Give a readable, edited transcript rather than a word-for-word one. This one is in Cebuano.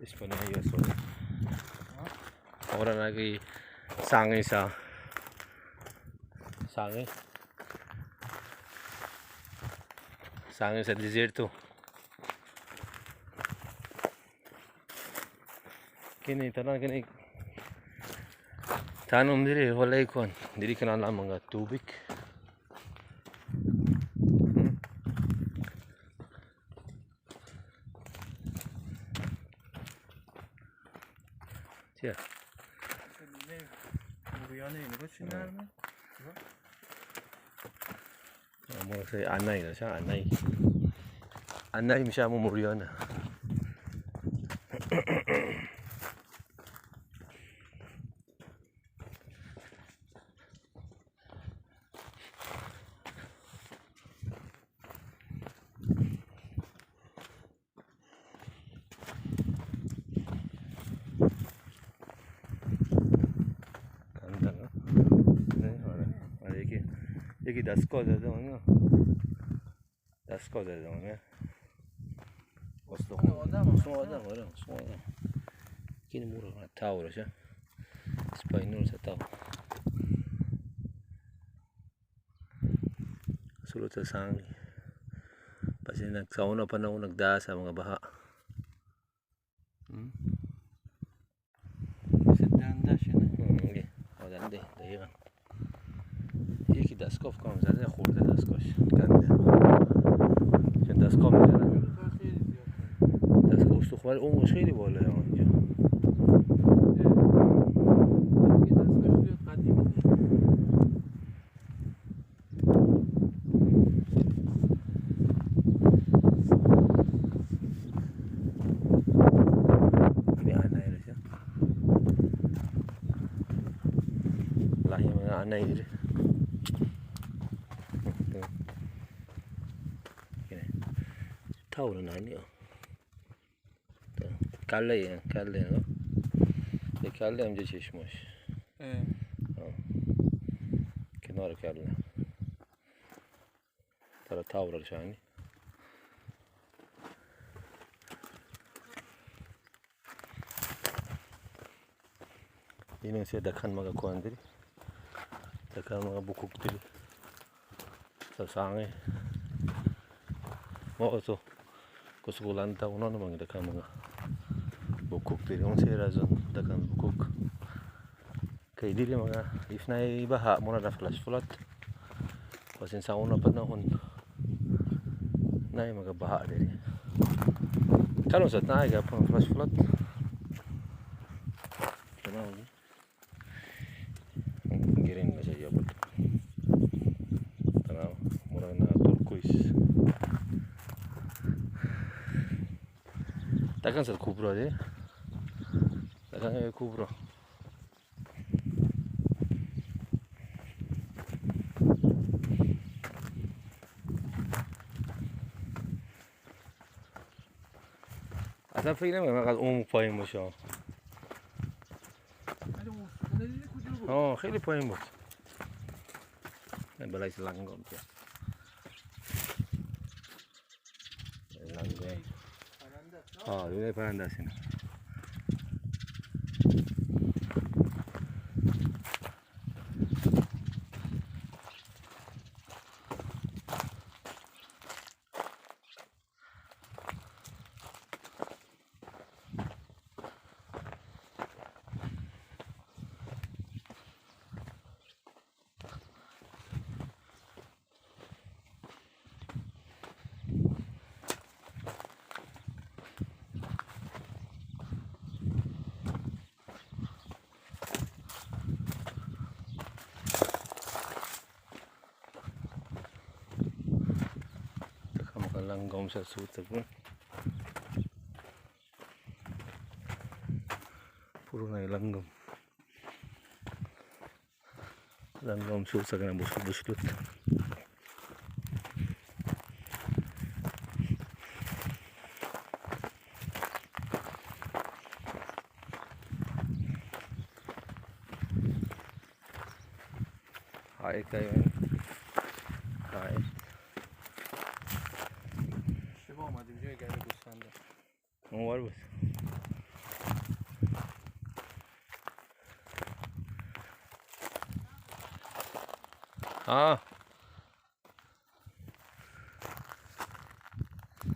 اسپانیایی سوری. Ora na kay sangay sa sangay. Sangay sa desierto. Kini tanan kini tanom diri walay kuan. Diri kana lang mga tubig. چیه؟ موریانه نگاه چی نرمه. مرغ عنای نه عنای عنای میشه همون موریانه. 간다. نه آره آره یکی دستگاه زده اونو دستگاه زده اونه. آدم هم استخون آدم آره استخون آدم. Kini mura na tao ra siya. Spinal sa tao. Sulod sa sangi. Kasi sa una panahon nagdaa sa mga baha. مثل دنده نه. آدنده دقیقا. یکی دستگاه فکر کنم زده خورده دستگاهش کنده. چون دستگاه میزنن. جلوتر خیلی زیاد. دستگاه استخوان عمقش خیلی بالاه اینجا. دیگه دستگاهش زیاد قدیمی نیست. Ini anay ra siya. Lahi mga anay diri. Kini. Tao na nani oh. کله یه کله نه یه کله اینجا چشماش کنار کله ترى تاورا شاني Yine siya daghan mga kuan diri. Daghan mga bukog diri. Sa sangay. Mao to. Kusukulan ta uno mga daghan mga bukog diri. Unsa rason daghan bukog? Kay dili mga if na baha mura na flash flood. Basin sa una panahon na mga baha diri. Karon sa naay gapon flash flood. Tanaw ni. Girin na siya yabot. Tanaw, mura na turquoise. Daghan sa kubro di. Daghan kay kubro. اصلا فکر نمی‌کنم انقدر عمق پایین باشه. ولی اون استخونه دیدی کجا بود؟ آه خیلی پایین بود. Balay sa langgam siya. Langgam. پرنده است نه؟ آه یه پرنده است اینا. Daghan mga langgam sa sutag mo. Puro na yung langgam. Langgam susag na buslot-buslot. Hae kayo. Hae. اشتباه اومدیم جای گله گوسفندا. اونور بود. Ah.